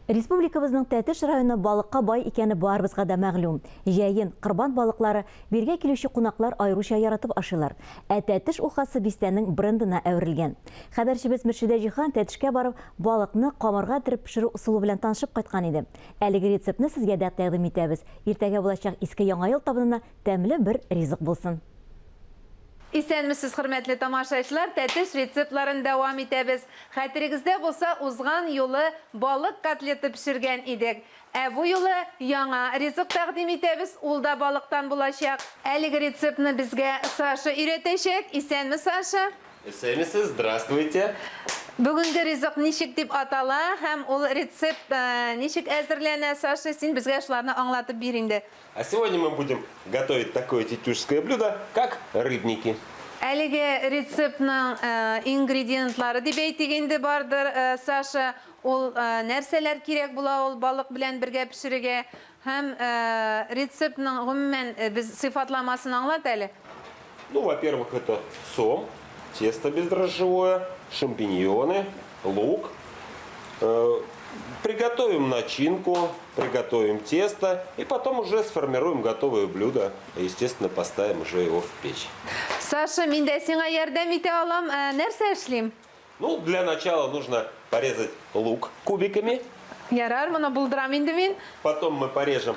Республикабызның Тәтеш районы балыкка бай икәне барыбызга да мәгълүм. Җәен, корбан балыклары биргә килүче кунаклар аеруча яратып ашыйлар. Ә Тәтеш ухасы бистәнең брендына әверелгән. Хәбәрчебез Мөршидә Җиһан Тәтешкә барып, балыкны камырга төреп пешерү ысулы белән танышып кайткан иде. Әлеге рецептны сезгә дә тәкъдим итәбез. Иртәгә булачак иске Яңа ел табынына тәмле бер ризык булсын. Исәнмесез, хөрмәтле тамашачылар! Тәтеш рецептларын дәвам итәбез. Хәтерегездә булса, узган юлы балык котлеты пешергән идек. Ә бу юлы яңа ризык тәкъдим итәбез, ул да балыктан булачак. Әлеге рецептны безгә Саша өйрәтәчәк. Исәнме, Саша! Исәнмесез, здравствуйте! Бүгенге ризык ничек дип атала һәм ул рецепт ничек әзерләнә, Саша, син безгә шуларны аңлатып бир инде. А сегодня мы будем готовить такое тетюшское блюдо, как рыбники. Әлеге рецептның ингредиентлары дип әйтик инде бардыр, Саша. Ул нәрсәләр кирәк була ул балык белән бергә пешерергә? Һәм рецептның гомумән без сыйфатламасын аңлат әле. Ну, во-первых, это сом, тесто бездрожжевое, шампиньоны, лук. Приготовим начинку, приготовим тесто и потом уже сформируем готовое блюдо. Естественно, поставим уже его в печь. Саша, мин дә сиңа ярдәм итә алам. Нәрсә эшлим? Ну, для начала нужно порезать лук кубиками. Ярар, моны булдырам инде мин. Потом мы порежем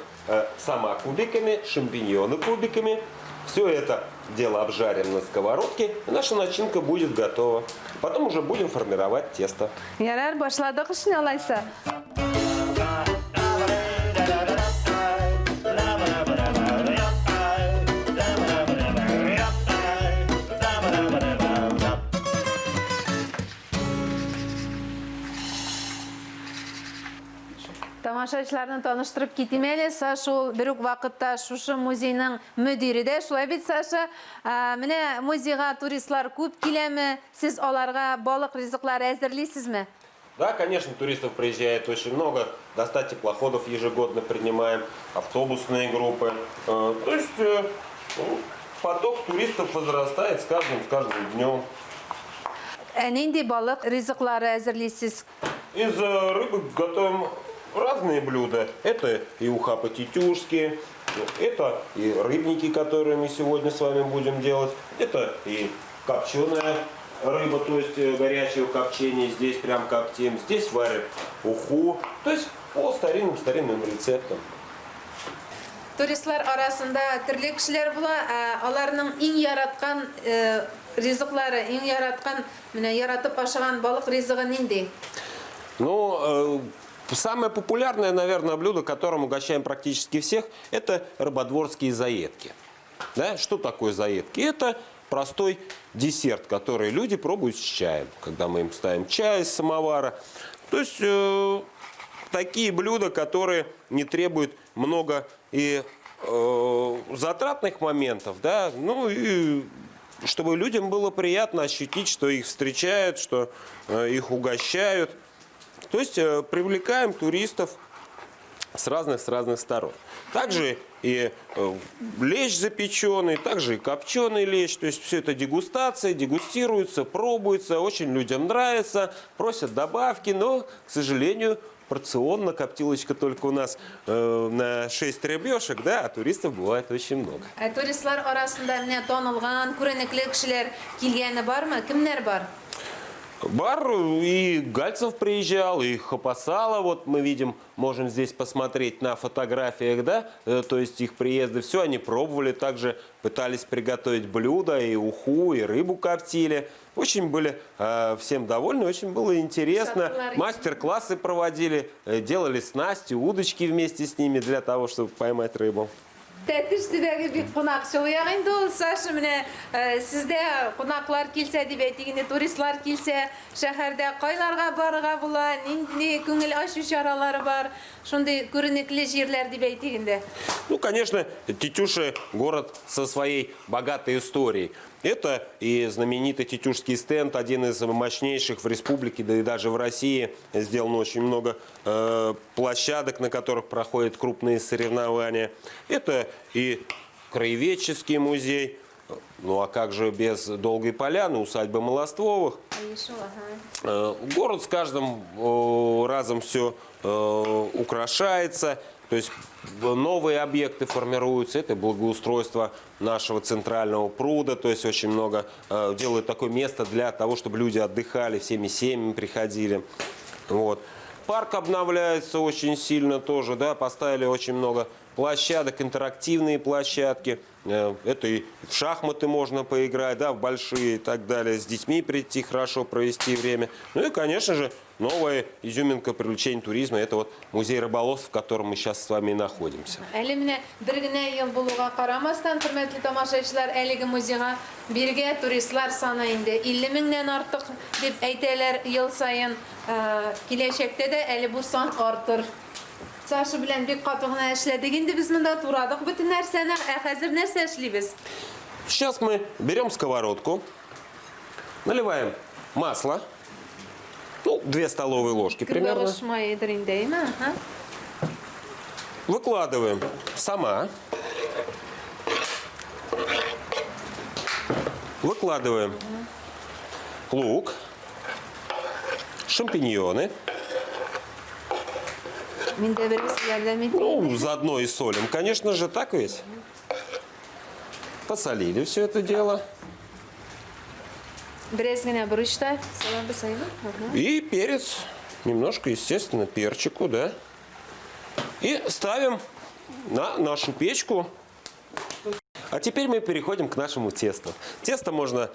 сама кубиками, шампиньоны кубиками. Все это дело обжарим на сковородке, и наша начинка будет готова. Потом уже будем формировать тесто. Ярар, башладык эшне алайса. Тамашачыларны таныштырып китим әле. Саша ул бер үк вакытта шушы музейның мөдире дә, шулай бит, Саша? Менә музейга туристлар күп киләме? Сез аларга балык ризыклары әзерлисезме? Да, конечно, туристов приезжает очень много. До 100 теплоходов ежегодно принимаем, автобусные группы. То есть ну, поток туристов возрастает с каждым днем. Ә нинди балык ризыклары әзерлисез? Из рыбы готовим разные блюда. Это и уха по-тетюшски, это и рыбники, которые мы сегодня с вами будем делать. Это и копченая рыба, то есть горячего копчения. Здесь прям коптим. Здесь варим уху. То есть по старинным-старинным рецептам. Туристлар арасында төрле кешеләр була, ә аларның иң яраткан ризыклары, иң яраткан, менә яратып ашаган балык ризыгы нинди? Ну, самое популярное, наверное, блюдо, которым угощаем практически всех, это рыбодворские заедки. Да? Что такое заедки? Это простой десерт, который люди пробуют с чаем, когда мы им ставим чай из самовара. То есть такие блюда, которые не требуют много и затратных моментов, да, ну и чтобы людям было приятно ощутить, что их встречают, что их угощают. То есть привлекаем туристов с разных сторон. Также и лещ запеченный, также и копченый лещ. То есть все это дегустация, дегустируется, пробуется, очень людям нравится, просят добавки, но, к сожалению, порционно коптилочка только у нас на 6 рыбешек, да, а туристов бывает очень много. Ә туристлар арасында менә танылган, күренекле кешеләр килгәне бармы? Кемнәр бар? Бар, и Гальцев приезжал, и Хапосалов, вот мы видим, можем здесь посмотреть на фотографиях, да, то есть их приезды, все они пробовали, также пытались приготовить блюда, и уху, и рыбу коптили. Очень были всем довольны, очень было интересно. Шатлар. Мастер-классы проводили, делали снасти, удочки вместе с ними для того, чтобы поймать рыбу. Тәтеш төбәге бик кунакчыл як инде ул, Саша, менә сездә кунаклар килсә дип әйтик инде, туристлар килсә, шәһәрдә кайларга барырга була, нинди күңел ачу чаралары бар, шундый күренекле җирләр дип әйтик инде. Ну, конечно, Тетюши — город со своей богатой историей. Это и знаменитый Тетюшский стенд, один из мощнейших в республике, да и даже в России. Сделано очень много площадок, на которых проходят крупные соревнования. Это и краеведческий музей. Ну а как же без Долгой Поляны, усадьбы Молоствовых? Город с каждым разом все украшается, то есть новые объекты формируются, это благоустройство нашего центрального пруда, то есть очень много делают такое место для того, чтобы люди отдыхали, всеми семьями приходили. Вот. Парк обновляется очень сильно тоже, да, поставили очень много площадок, интерактивные площадки. Это и в шахматы можно поиграть, да, в большие и так далее, с детьми прийти, хорошо провести время. Ну и, конечно же, новая изюминка привлечения туризма – это вот музей рыболовства, в котором мы сейчас с вами и находимся. Әле менә бер генә ел булуга карамастан, хөрмәтле тамашачылар, әлеге музейга бирегә туристлар саны инде 50 меңнән артык дип әйтәләр ел саен. Киләчәктә дә әле бу сан артыр. Саша белән бик каты гына эшләдек инде без монда, турадык бөтен нәрсәне. Ә хәзер нәрсә эшлибез? Сейчас мы берем сковородку, наливаем масло, ну, 2 столовые ложки примерно. Көнбагыш маедыр инде, әйме? Ага. Выкладываем сома. Выкладываем лук, шампиньоны. Мин дә бераз ярдәм итәм. Ну, заодно и солим. Конечно же, так ведь? Посолили все это дело. Бераз генә борыч та салабыз, әйме? Ага. И перец. Немножко, естественно, перчику, да. И ставим на нашу печку. А теперь мы переходим к нашему тесту. Тесто можно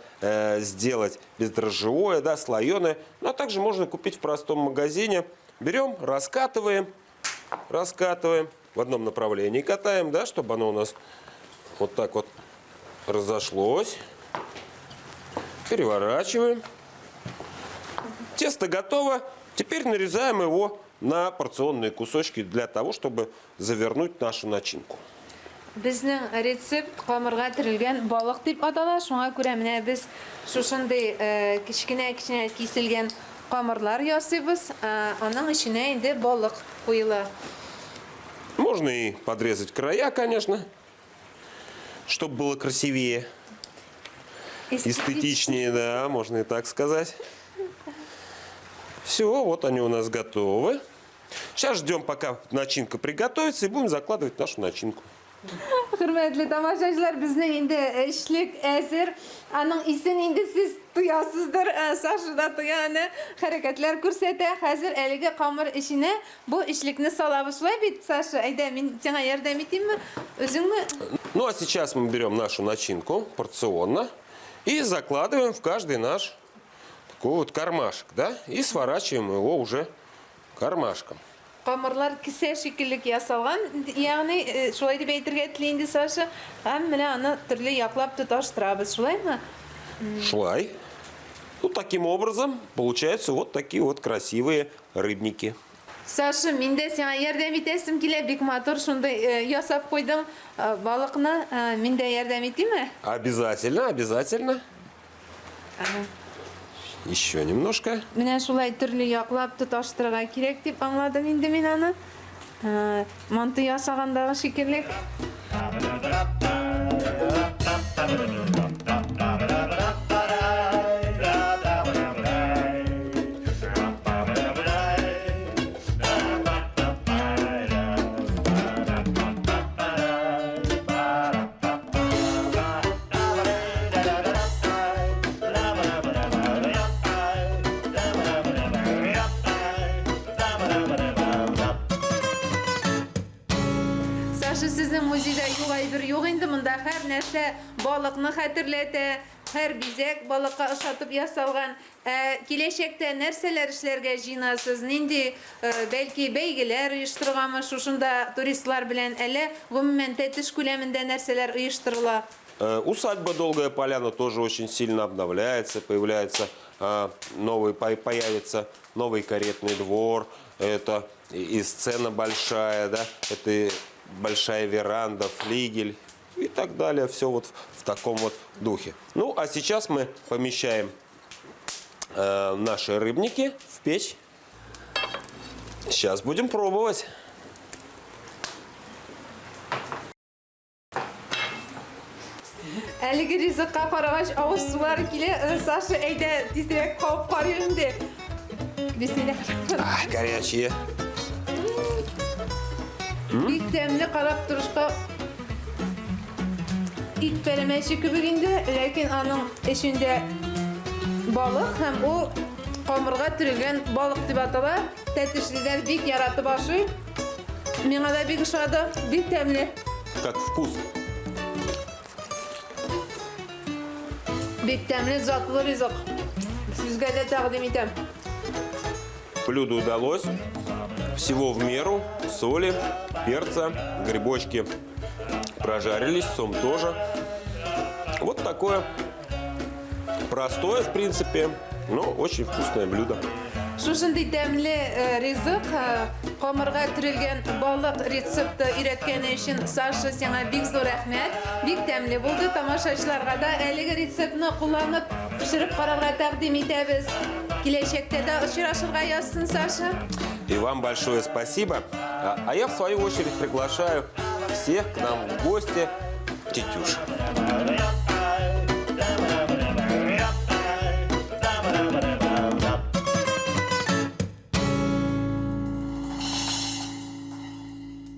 сделать бездрожжевое, да, слоеное, но также можно купить в простом магазине. Берем, раскатываем, раскатываем, в одном направлении катаем, да, чтобы оно у нас вот так вот разошлось. Переворачиваем. Тесто готово. Теперь нарезаем его на порционные кусочки для того, чтобы завернуть нашу начинку. Безнең рецепт камырга төрелгән балык дип атала. Шуңа күрә менә без шушындый кечкенә-кечкенә киселгән камырлар ясыйбыз. Аның эченә инде балык куела. Можно и подрезать края, конечно, чтоб было красивее, эстетичнее, да, можно и так сказать. Все, вот они у нас готовы. Сейчас ждем, пока начинка приготовится, и будем закладывать нашу начинку. Хөрмәтле тамашачылар, безнең инде эшлек әзер. Аның исен инде сез тоясыздыр. Саша да тоя, аны хәрәкәтләр күрсәтә. Хәзер әлеге камыр эченә бу эшлекне салабыз. Шулай бит, Саша? Әйдә, мин сиңа ярдәм итимме? Үзеңме? А сейчас мы берем нашу начинку порционно и закладываем в каждый наш такой вот кармашек, да? И сворачиваем его уже кармашком. Камырлар кесә шикелле ясалган, ягъни шулай дип әйтергә тели инде Саша. Һәм менә аны төрле яклап тоташтырабыз, шулаймы? Шулай. Таким образом получаются вот такие вот красивые рыбники. Саша, мин дә сиңа ярдәм итәсем килә, бик матур шундый ясап куйдым балыкны. Мин дә ярдәм итимме? Обязательно, обязательно. Ага. Еще немножко. Менә шулай төрле яклап тоташтырырга кирәк дип аңладым инде мин аны. Манты ясагандагы шикелле. Саша, сезнең музейда юк әйбер юк инде, монда һәр нәрсә балыкны хәтерләтә, һәр бизәк балыкка ошатып ясалган. Киләчәктә нәрсәләр эшләргә җыенасыз? Нинди бәлки бәйгеләр оештырганмы шушында туристлар белән, әллә гомумән Тәтеш күләмендә нәрсәләр оештырыла? Усадьба Долгая Поляна тоже очень сильно обновляется, появится новый каретный двор, это и сцена большая, да, это и большая веранда, флигель и так далее. Все вот в таком вот духе. А сейчас мы помещаем наши рыбники в печь. Сейчас будем пробовать. Әлеге ризыкка карагач, авыз сулары килә. Э, Саша, әйдә, тизрәк кабып карыйк инде. Бисмилла. Ах, горячие. Бик тәмле карап торышка ит пәрәмәче кебек инде, ләкин аның эчендә балык һәм ул камырга төрелгән балык дип атала. Тәтешлеләр бик яратып ашый. Миңа да бик ошады, бик тәмле. Как вкус? Бик тәмле, затлы ризык. Сезгә дә тәкъдим итәм. Блюдо удалось. Всего в меру. Соли, перца, грибочки прожарились, сом тоже. Вот такое простое, в принципе, но очень вкусное блюдо. Шушындый тәмле э, ризык, э, камырга төрелгән балык рецепты өйрәткәне өчен Саша сиңа бик зур рәхмәт. Бик тәмле булды. Тамашачыларга да әлеге рецептны кулланып пешереп карарга тәкъдим итәбез. Киләчәктә дә очрашырга язсын, Саша. И вам большое спасибо. А, а я, в свою очередь, приглашаю всех к нам в гости Тетюш.